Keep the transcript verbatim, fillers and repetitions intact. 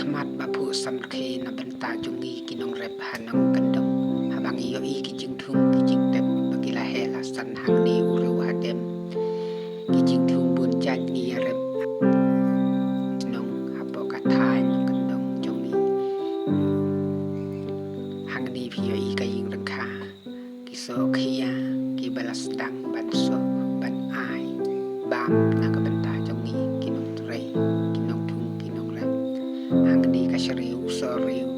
Mat ba phuh samrkhie na bynta jong ngi ki nongrep ha nongkyndong. Haba ngi ïohi ki jingthung ki jingtep ba ki la heh la san hangne u riew hadem. Ki jingthung bun jait ngi ïarep. Nong hapoh ka thaiñ nongkyndong jong ngi. Hangne phi ïohi ka ïing ryngkha. Ki soh khia, ki ba la sdang ban soh, ban ai bam na ka bynta jong ngi, ki nongtrei, ki nongthung, ki nongrep. Hangne ka shriew, soh riew,